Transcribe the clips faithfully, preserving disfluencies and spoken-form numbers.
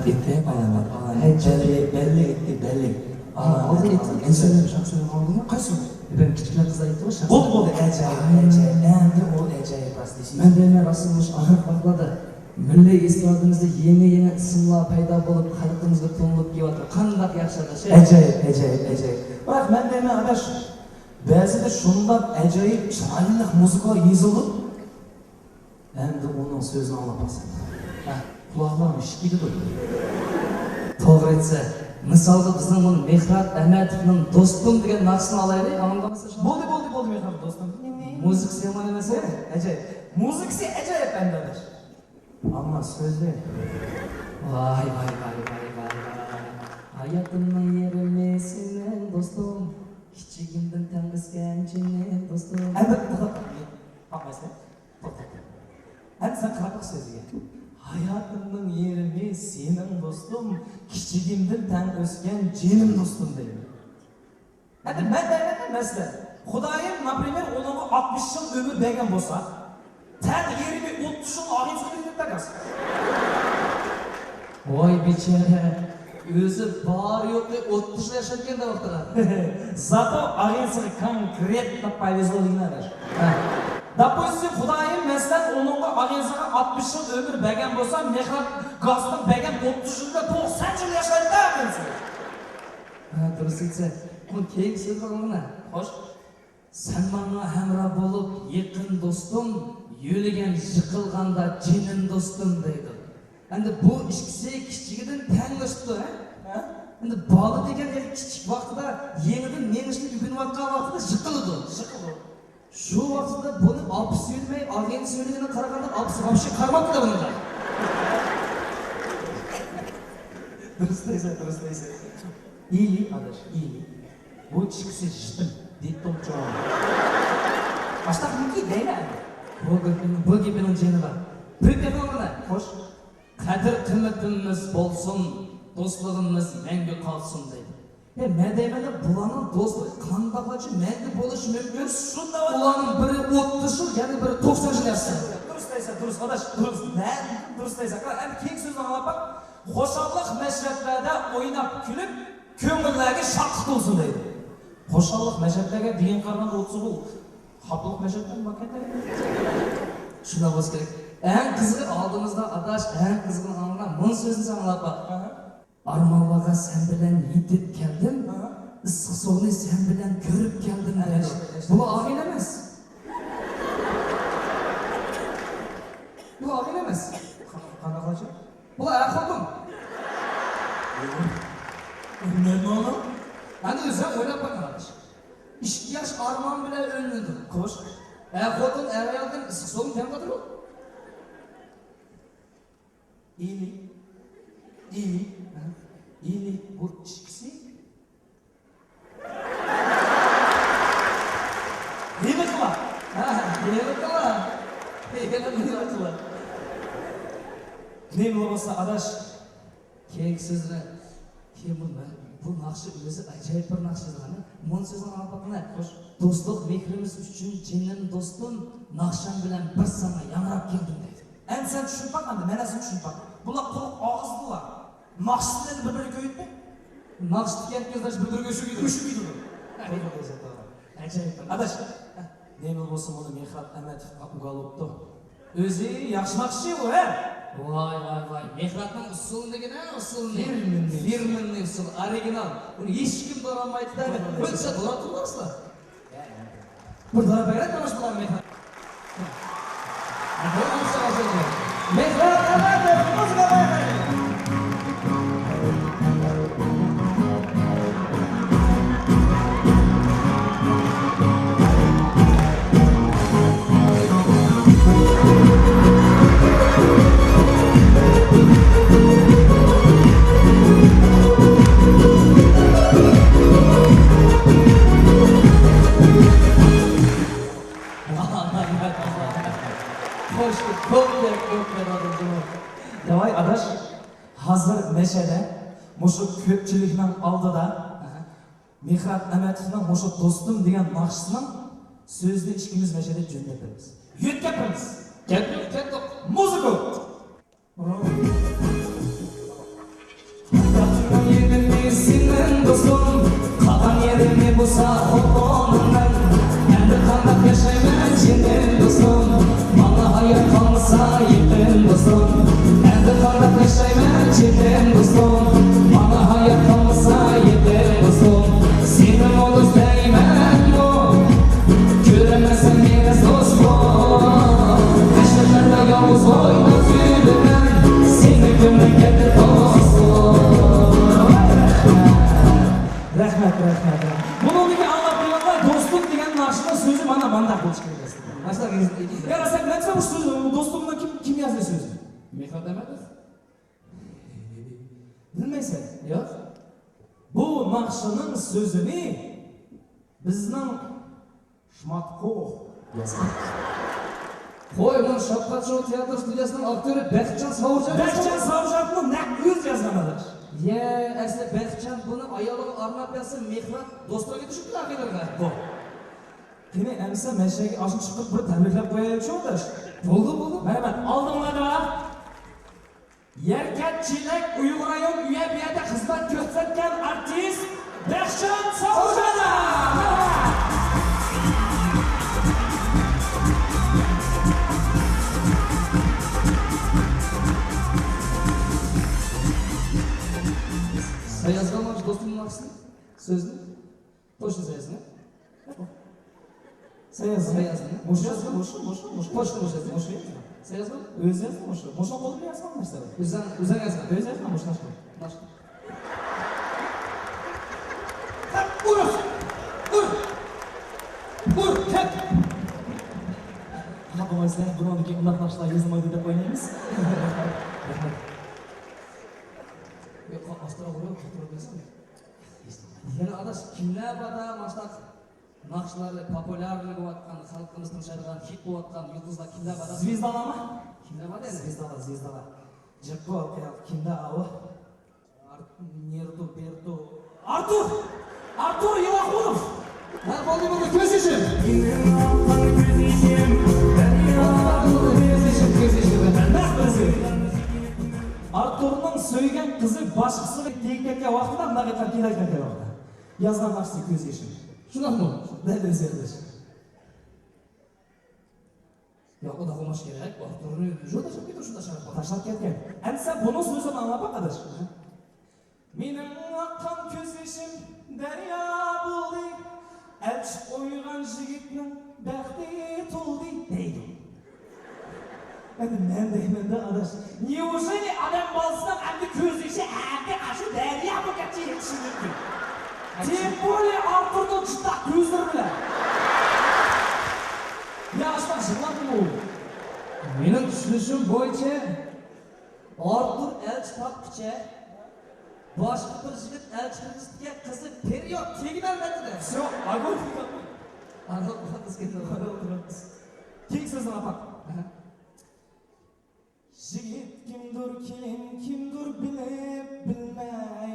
ئېيتتى بايانات. ئەجەللىك، بەللىك ئېيتتى، بەللىك. ئالدىن ئېيتتىم. ئەنسىلەم شاخسىنى ئاڭلىدىڭمۇ؟ قايسى؟ بىر كىچىكلەر قىز ئېيتتى. بولدى، بولدى. ئەجەب، ئەجەب. ئەمدى ئۇ ئەجەب راست دېسىڭىز. مەن دەيمەن، راستمۇ مۇشۇ ئاخىرقى ۋاقىتلاردا مىللىي ئېسترادىمىزدا يېڭى-يېڭى ئىسىملار پەيدا بولۇپ، خەلقىمىزگە تونۇلۇپ كېلىۋاتىدۇ. قانداق ياخشى ئاداش. ئەجەب، ئەجەب، ئەجەب. بىراق مەن دەيمەن ئاداش، بەزىدە شۇنداق ئەجايىپ چىرايلىق مۇزىكا يېزىلىدۇ. ئەمدى ئۇنىڭ سۆزىنى ئاڭلاپ باقساڭ. ھە، قۇلاقلىرىڭ شىش كېتىدۇ. توغرا ئېيتسا، مىسالغا بىزنىڭ بۇ مېھرات ئەمەتوۋنىڭ دوستۇم دېگەن ناخشىسىنى ئالايلى، ئاڭلىغانسىز شۇ؟ بولدى، بولدى، بولدى، مېھرات دوستۇم. مۇزىكىسى يامان ئەمەس ھە؟ ئەجەب. مۇزىكىسى ئەجايىپ ئەمدى ئاداش. ئەمما سۆزى. ۋاي، ۋاي، ۋاي. ھاياتىمنىڭ يېرىمى سېنىڭ دوستۇم. كىچىكىمدىن تەڭ ئۆسكەن جېنىم دوستۇم. ئەمدى توختاپ باقمايسەن؟ توختاپ. ئەمدى سەن قاراپ باق سۆزىگە. ھاياتىمنىڭ يېرىمى سېنىڭ دوستۇم، كىچىكىمدىن تەڭ ئۆسكەن جېنىم دوستۇم دەيدۇ. ئەمدى مەن دەيمەن، مەسىلەن، خۇدايىم، ناپرىمېر، ئۇنىڭغا ئاتمىش يىل ئۆمۈر بەرگەن بولسا، تەڭ يېرىمى ئوتتۇز يىل ئاغىنىسىگە ئۆتۈپ بەرگەنسىز. ۋاي بىچارە، ئۆزى بار يوقى ئوتتۇز يىل ياشاپتىكەن-دە ۋاقتىدا. زاتو ئاغىنىسىغا كونكرېتنو پوۋېزلو دېگىنى ئاداش. ھە. داپۇستىم، خۇدايىم، مەسىلەن، ئۇنىڭغا ئاغىنىسىغا ئاتمىش يىل ئۆمۈر بەرگەن بولسا، مېھرات گاسنىڭ بەرگەن ئوتتۇز يىلدا توقسان يىل ياشايدۇ-دە ئاغىنىسى. ھە، دۇرۇس ئېيتىسەن. بۇ كېيىنكى سۆزنى ئاڭلىغىنا. خوش. سەن ماڭا ھەمراھ بولۇپ يېقىن دوستۇم، يۆلىگەن يىقىلغاندا جېنىم دوستۇم دەيدۇ. ئەمدى بۇ ئىككىسى كىچىكىدىن تەڭ ئۆسۈپتۇ، ھە؟ ھە؟ ئەمدى بالا دېگەن يەنە كىچىك ۋاقتىدا يېڭىدىن مېڭىشنى ئۆگىنىۋاتقان ۋاقتىدا يىقىلىدۇ. يىقىلىدۇ. شۇ ۋاقتىدا بۇنى ئاپىسى يۆلىمەي، ئاغىنىسى يۆلىگىنىگە قارىغاندا ئاپىسى ۋاپشې قارىماپتۇ بۇنىڭغا. دۇرۇس دەيسەن، دۇرۇس دەيسەن. ئىلى، ئاداش، ئىلى. بۇ ئىككىسى ژىتىم، دىتتوم چوڭ. ئاشتاق مىكى دەيمەن. بۇ گېپىنىڭ، بۇ گېپىنىڭ جېنى بار. بىر گەپ ئاڭلا. خوش. قەدىر-قىممىتىمىز بولسۇن، دوستلۇقىمىز مەڭگۈ قالسۇن دەيدۇ. يا، مەن دەيمەن، بۇلارنىڭ دوستلۇقى قانداقلارچە مەڭگۈ بولۇشى مۇمكىن؟ شۇنداق. ئۇلارنىڭ بىرى ئوتتۇز يىل، يەنە بىرى توقسان يىل ياشىسا. دۇرۇس دەيسەن، دۇرۇس، ئاداش، دۇرۇس. مەن دۇرۇس دەيسەن. قارا، ئەمدى كېيىنكى سۆزنى ئاڭلاپ باق. خۇشاللىق مەشرەپلەردە ئويناپ كۈلۈپ، كۆڭۈللەرگە شادلىق تولسۇن دەيدۇ. خۇشاللىق مەشرەپلەرگە دېگەن قارىغاندا ئوتتۇز يىل خاپىلىق مەشرەپلەر باركەن. شۇنداق بولسا كېرەك. ئەڭ قىزىقى ئالدىمىزدا ئاداش، ئەڭ قىزىقىنى ئاڭلىغان مۇنۇ سۆزنى ساڭا ئاڭلاپ باق. ئاھا. ئارمانلارغا سەن بىلەن يېتىپ كەلدىم، ئىسسىق سوغۇقنى سەن بىلەن كۆرۈپ كەلدىم دەيدۇ. بۇلار ئاغىنە ئەمەس. بۇلار ئاغىنە ئەمەس. قانداقلارچە؟ بۇلار ئەر-خوتۇن. نېمە ئۇلار؟ ئەنە ئۆزۈڭ ئويلاپ باققىن ئاداش. ئىككى ياش ئارمان بىلەن ئۆيلىنىدۇ. خوش. ئەر-خوتۇن، ئەر-ئايالدىن ئىسسىق سوغۇق تەڭ بولىدۇ. ئىلى، ئىلى، ھە؟ ئىلى بۇ ئىككىسى. ھېلىقىلا. ھە، ھېلىقىلا. ھېلىقىلا. نېمە بولسا ئاداش، كېيىنكى سۆزلەر. كېيىن بۇ، بۇ ناخشا ئۆزى ئاجايىپ بىر ناخشا يازغان. مۇنۇ سۆزنى ئاڭلاپ باققىنا. خوش. دوستلۇق مېھرىمىز ئۈچۈن جېنىم دوستۇم، ناخشام بىلەن بىر ساڭا ياڭراپ كەلدىم دەيدۇ. ئەمدى سەن چۈشىنىپ باق، ئەمدى مەنىسىنى چۈشىنىپ باق. بۇلار قۇرۇق ئاغزىدىلا. ناخشىسى بىلەن بىر-بىرىگە كۆيۈپتۇ. ناخشا دېگەن كۆزلەش بىر-بىرىگە ئۆچۈپ كېتىدۇ. ئۆچۈپ كېتىدۇ. توغرا دەيسەن، توغرا. ئاجايىپ. ئاداش، نېمە بولسۇن، بۇنى مېھرات ئەمەتوۋغا ئۇگالىپتۇ. ئۆزى ياخشى ناخشىچى ئۇ، ھە؟ ۋاي، ۋاي، ۋاي. مېھراتنىڭ ئۇسسۇلىنى دېگىنە، ئۇسسۇلىنى. فىرمېننىي. فىرمېننىي ئۇسسۇل، ئورىگىنال. بۇنى ھېچكىم دورالمايدۇ-دە. بۇنچە دورا تۇرماسلا. بىر دورا بېرەي، تونۇش بولار مېھرات. مېھرات ئەمەتوف، مۇزىكا بايقايلى. خوش، كوپ گەپ، كوپ گەپ ئاداش. داۋاي ئاداش، ھازىر مەشەدە مۇشۇ كۆپچىلىكنىڭ ئالدىدا مېھرات ئەمەتوفنىڭ مۇشۇ دوستۇم دېگەن ناخشىسىنىڭ سۆزىنى ئىككىمىز مەشەدە جۆندەپ بېرىمىز. يۆتكەپ بېرىمىز. كەتتۇق، كەتتۇق. مۇزىكا. دوستۇم، قالغان يېرىمنى بولسا خوپ ئۇنىڭدىن. ئەمدى قانداق ياشايمەن جېنىم دوستۇم؟ ماڭا ھايات قالمىسا يېقىن دوستۇم. ئەمدى قانداق ياشايمەن جېنىم دوستۇم؟ ماڭا ھايات قالمىسا يېقىن دوستۇم. سېنىڭ ئۇلۇس دەيمەنمۇ؟ كۆرەلمەسەم مېنى دوستۇم، مەشەدلەردە يالغۇز ئويناپ يۈرىمەن، سېنى كۆرمەي كەتتى دوستۇم. رەھمەت، رەھمەت، رەھمەت. بۇنىڭدىكى ئاڭلاپ قېلىڭلار، دوستۇم دېگەن ناخشىنىڭ سۆزى مانا مانداق بولۇشى كېرەك ئەسلىدە. ماشىنا يا، سەن بىلەمسەن بۇ سۆزنى، دوستۇمنى كىم، كىم يازدى سۆزنى؟ مېھرات ئەمەتوف. بىلمەيسەن؟ ياق. بۇ ناخشىنىڭ سۆزىنى بىزنىڭ شماتقوف يازغان. قوي، بۇنى شاپقات شو تىياتىر ستۇدىيەسىنىڭ ئاكتيورى بەختىجان ساۋۇرجان. بەختىجان ساۋۇرجانمۇ نەق ئۆزى يازغان ئاداش. يە، ئەسلى بەختىجان بۇنى ئايالىغا ئارناپ يازسا، مېھرات دوستلارغا چۈشۈپتۇ ئاخىرلىرىغا. بۇ. قېنى، ئەمسە مەشەگە ئاشۇ چىقىپ بىر تەبرىكلەپ قويايلىچۇ ئاداش. بولدى، بولدى. مەرھەمەت، ئالدىڭلاردا. يەركەنت چېلەك ئۇيغۇر رايون ئۆيە بۇ يەردە خىزمەت كۆرسەتكەن ئارتىس بەخشان ساۋۇجانا. سەن يازغانمۇ دوستۇمنىڭ ئاخىرسىنى؟ سۆزنى؟ قوشنا سەن يازدىڭ. سەن يازدىڭ. سەن يازدىڭ. مۇشۇ يازدىڭ، مۇشۇ، مۇشۇ، مۇشۇ. قوشنا مۇشۇ يازدىڭ. مۇشۇ يازدىڭ. سەن يازدىڭ. ئۆزى يازدى مۇشۇ. مۇشۇ قول بىلەن يازغان نەرسە. ئۆزۈڭ، ئۆزۈڭ يازغان. ئۆزى يازغان مۇشۇ نەرسە. نەرسە. ئۇر! ئۇر! ئۇر! كەت! خاپا بولمايسىلەر، بۇنىڭدىكى ئۇنداق ناخشىلار يېزىلمايدۇ دەپ ئويلايمىز. رەھمەت. يوق، ئاسترا ئۇرۇپ، ئاسترا دېسەم. يەنە ئاداش، كىملەر باردا ماشۇنداق ناخشىلارنى پوپۇليارنى بولۇۋاتقان، خەلقىمىز تىڭشايدىغان، خىت بولۇۋاتقان يۇلتۇزلار كىملەر باردا؟ زىۋىزدالارمۇ؟ كىملەر باردا ئەمدى؟ زىۋىزدالار، زىۋىزدالار. جىققۇ ئالقىياق، كىمدە ئاۋۇ؟ ئار-، نېرۇتو، بېرۇتو. ئارتۇر! ئارتۇر ياۋاخۇنوف! ھە، بولدى، بولدى، كۆز يېشىم! ئارتۇرنىڭ سۆيگەن قىزى باشقىسىغا تېگىپ كەتكەن ۋاقتىدا مەن ئېيتقان كېلەي كەتكەن ۋاقتىدا. يازغان ناخشىسى كۆز يېشىم. شۇنداقمۇ؟ دەل ئۆزى يازغان. ياق، ئۇنداق بولماس كېرەك. ئارتۇرنى يوق، تاشلاپ كەتتى، شۇنداق شەرەپ بار. تاشلاپ كەتكەن. ئەمسە بۇنىڭ سۆزىنى ئاڭلاپ باق، ئاداش. مېنىڭ ئاققان كۆز يېشىم دەريا بولدى. ئەلچىپ ئويغان يىگىتنىڭ بەختى تولدى، دەيدۇ. ئەمدى مەن دەيمەن-دە، ئاداش، نېئوژېنى ئادەم بالىسىنىڭ ئەمدى كۆز يېشى ئەمدى ئاشۇ دەريا بولۇپ كەتسە يېتىشى مۇمكىن. تېم بولى ئارتۇرنىڭ جىققان كۆزلىرى بىلەن. يا ئاشۇنداق يىغلاپمۇ؟ مېنىڭ چۈشىنىشىم بويىچە، ئارتۇر ئەلچى تاپقىچە باشقا بىر يىگىت ئەلچى كىرگۈزۈپتىكەن، قىزى پېرىيود تېگىنەلمەپتىدە. شۇ، ئاگۇر. ئاگۇر، قىز كېتىدۇ. كېيىنكى سۆزنى ئاپا. يىگىت كىمدۇر، كېلىن كىمدۇر بىلىپ بىلمەي،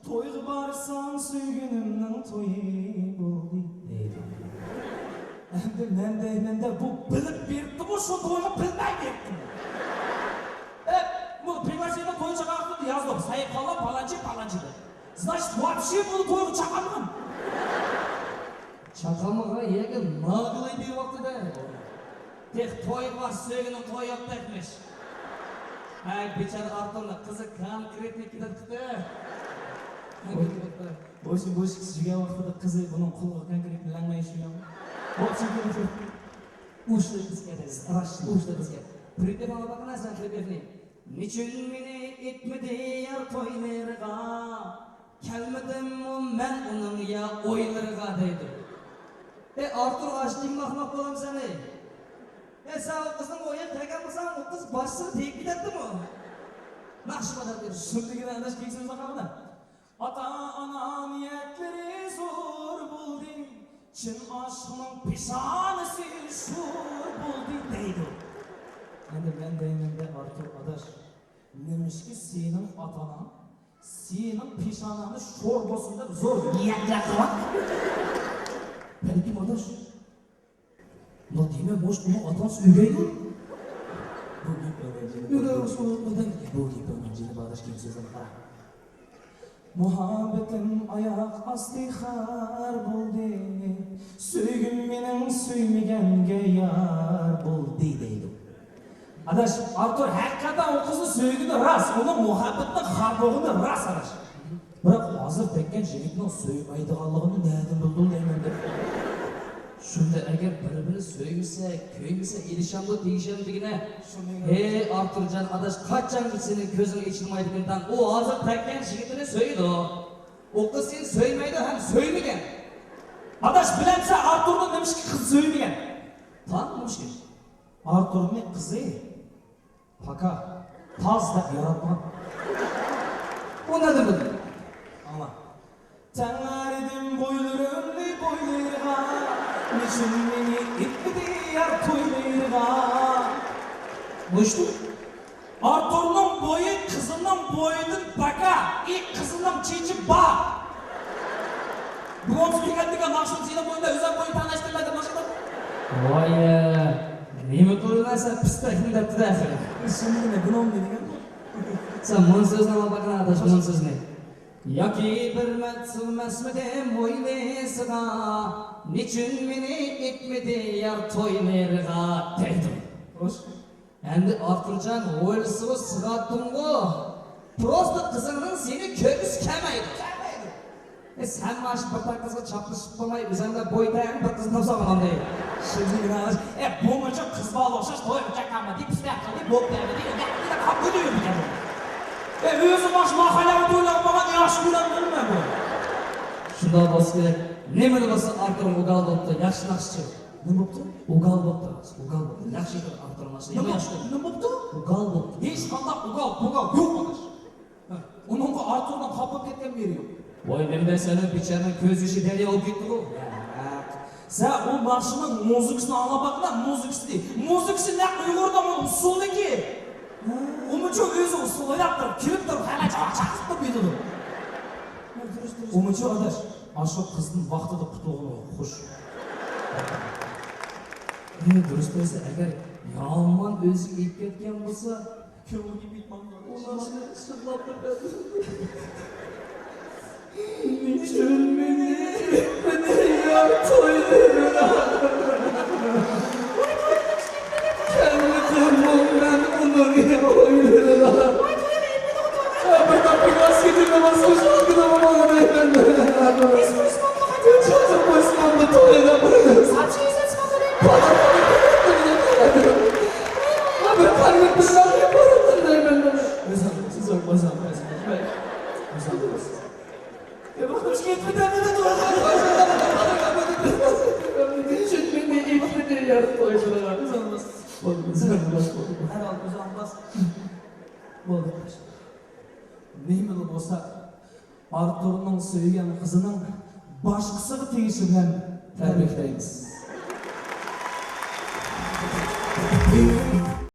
تويغا بارساڭ سۆيگىنىمنىڭ تويى بولدى، دەيدۇ. ئەمدى مەن دەيمەن-دە، بۇ بىلىپ بېرىپتىمۇ شۇ تويغا بىلمەي بېرىپتىمۇ؟ ئە، بۇ پرىگلاشېننى توي چاقىرىقىدا يازدۇق، سەيىپخانلار پالانچى، پالانچى دەپ. زناچېت، ۋاپشې بۇنى تويغا چاقىرمىغان. چاقىرمىغان يەرگە ناگىلى بېرىۋاپتۇ-دە. تېخى تويغا بار، سۆيگۈنىڭ تويى يوق تېخىمىش. ھەي، بىچارە ئارتۇرنىڭ قىزى كونكرېتنىي كېتىۋېتىپتۇ. بوشى، بوشى، كىچىك يۈرگەن ۋاقتىدا قىزى بۇنىڭ قولىغا كونكرېتنى لەڭمەي يۈرگەن. بوپتۇ، كېلىپ. ئۇشتۇ قىز كەتتى. راست، ئۇشتۇ قىز كەتتى. پرىپېۋ ئاڭلاپ باققىنا سەن پرىپېۋنى. نېچۈن مېنى ئېيتمىدى يار تويلىرىغا؟ كەلمىدىممۇ مەن ئۇنىڭ يا ئويلىرىغا دەيدۇ. ئەي ئارتۇر، ئاشۇ ئاقماق بولامسەن ئەي؟ ئەي سەن ئۇ قىزنىڭ ئويىغا كەلگەن بولساڭ، ئۇ قىز باشسىغا تېگىپ كېتەتتىمۇ؟ ناخشا بار دەپ. شۇندىكىنە ئاداش كېيىن سۆزلەپ قالغىنا. ئاتا ئانا نىيەتلىرى زور بولدى، چىن ئاشىقنىڭ پېشانىسى شور بولدى دەيدۇ. ئەمدى مەن دەيمەن-دە ئارتۇر ئاداش، نېمىشقا سېنىڭ ئاتا ئاناڭ سېنىڭ پېشانەڭنى شور بولسۇن دەپ زور نىيەتلەر قىلغان؟ بەلكىم ئاداش، مۇنداق دېمە، مۇشۇ ئۇنىڭ ئاتا ئانىسى ئۆگەيدۇ. بۇ گېپىڭنىڭ جېنى بار. ئۆگەي بولسۇن، ئادەم. بۇ گېپىڭنىڭ جېنى بار، ئاداش، كېيىن سۆزلەرنى قارا. مۇھەببىتىم ئاياق ئاستى خار بولدى، سۆيگۈم مېنىڭ سۆيمىگەنگە يار بولدى دەيدۇ. ئاداش، ئارتۇر ھەقىقەتەن ئۇ قىزنى سۆيگىنى راست، ئۇنىڭ مۇھەببىتىنىڭ خار بولغىنى راست، ئاداش. بىراق ھازىر تەگكەن يىگىتنىڭ سۆيمەيدىغانلىقىنى نەدىن بىلدىڭ دەيمەن دەپ. شۇنداق ئەگەر بىر-بىرىنى سۆيمىسە، كۆيمىسە، ئېلىشامدۇ، تېگىشەمدۇ دېگىنە. ھەي، ئارتۇرجان ئاداش، قاچانغىچە سېنىڭ كۆزۈڭ ئېچىلمايدىكىن تاڭ؟ ئۇ ھازىر تەگكەن يىگىتىنى سۆيىدۇ. ئۇ قىز سېنى سۆيمەيدۇ ھەم سۆيمىگەن. ئاداش، بىلەمسەن، ئارتۇرنىڭ نېمىشقا قىز سۆيمىگەن؟ تاڭ نېمىشقا؟ ئارتۇرنى قىزى پاكا، تاز دەپ ياراتقان. ئۇ نەدىن بىلدى؟ ئاڭلا. تەڭلەردىم بويلىرىمنى بويلىرىغا، نېچۈن مېنى ئېيتمىدى يار تويلىرىغا؟ مۇشتۇ. ئارتۇرنىڭ بويى قىزىنىڭ بويىدىن پاكا، ئى قىزىنىڭ چېچى بار. بۇ ئون سۆزلىگەندىكىن ناخشىنى سېنىڭ بويۇڭدا ئۆزۈم بويى تەڭلەشتۈرمە دەپ باشلىدىم. ۋاي، نېمە قىلىۋېرىسەن، پىستەكنى دەپتۇ-دە ئاخىرى. شۇندىكىنە، بۇنىڭ دېگەن. سەن مۇنۇ سۆزنى ئاڭلاپ باققىنا، ئاداش، مۇنۇ سۆزنى. ياكى بىر مەرد سىغماسمىدىم ھويلىسىغا، نېچۈن مېنى ئېيتمىدى يار تويلىرىغا دەيدۇ. خوش. ئەمدى ئارتۇرجان ھويلىسىغا سىغاتتىڭغۇ، پروستو قىزىڭنىڭ سېنى كۆرگۈسى كەلمەيدۇ. كەلمەيدۇ. ئە، سەن مانا شۇ بىر تال قىزغا چاپلىشىپ بولماي، ئۆزۈڭدە بوي تەڭ بىر قىزنى تاپساڭ ئانداي. شۇندىكىنە ئاداش، ئە، بۇمۇچۇ قىز بالىغا ئوخشاش توي ئوچاق قالمىدى، پىستەك قىلدى، بوپ بەرمىدى، ئۆگەتمىدى دەپ قاپقۇدى يۈرىدىكەن. ئە، ئۆزى ماش ماخاللارغا تويلارغا بارغان ياخشى كۆرەم بولماي بۇ. شۇنداق بولسا كېرەك. نېمىلا بولسا ئارتۇر ئوگال بوپتۇ، ياخشى ناخشىچى. نېمە بوپتۇ؟ ئوگال بوپتۇ، ئوگال بوپتۇ. ياخشى ئىكەن ئارتۇر ناخشا. نېمە ياخشى؟ نېمە بوپتۇ؟ ئوگال بوپتۇ. ھېچقانداق ئوگال، پوگال يوق ئاداش. ھە. ئۇنىڭغا ئارتۇرنىڭ خاپا بولۇپ كەتكەن يېرى يوق. ۋاي، نېمە دەيسەن، بىچارىنىڭ كۆز يېشى دەريا بولۇپ كەتتىغۇ. ھە. سەن ئۇ ناخشىنىڭ مۇزىكىسىنى ئاڭلاپ باققىنا، مۇزىكىسىنى. مۇزىكىسى نەق ئۇيغۇرنىڭ ئۇسسۇلىدىكى. ھە. ئۇمۇچۇ ئۆزى ئۇسسۇل ئويناپ تۇرۇپ، كۈلۈپ تۇرۇپ، ھەممە چاق چاق قىلىپ يۈرىدۇ. ھە، دۇرۇس، دۇرۇس. ئۇمۇچۇ ئاداش، ئاشۇ قىزدىن ۋاقتىدا قۇتۇلغىنىغا خوش. ھە، دۇرۇس دەيسەن، ئەگەر يامان ئۆزىگە ئېلىپ كەتكەن بولسا، كۆڭلىگە بىتمامدۇ. ئۇلارنى سىرلاپ بىر نېچۈن مېنى ئېيتمىدى يار تويلىرىغا؟ كەلمىدىممۇ مەن ئۇنىڭ ئويلىرىغا؟ بىر تاپقان سېتىلمىسۇن شۇ كۈنى ماڭا دەيمەن. قويسام بۇ تويغا بىر. بىر قارىيىپ بىر دەيمەن. ئۆزۈڭ، ئۆزۈڭ، ئۆزۈڭ، ئۆزۈڭ. بولدى. نېمىلا بولسا، ئارتۇرنىڭ سۆيگەن قىزىنىڭ باشقىسىغا تېگىشى بىلەن تەبرىكلەيمىز.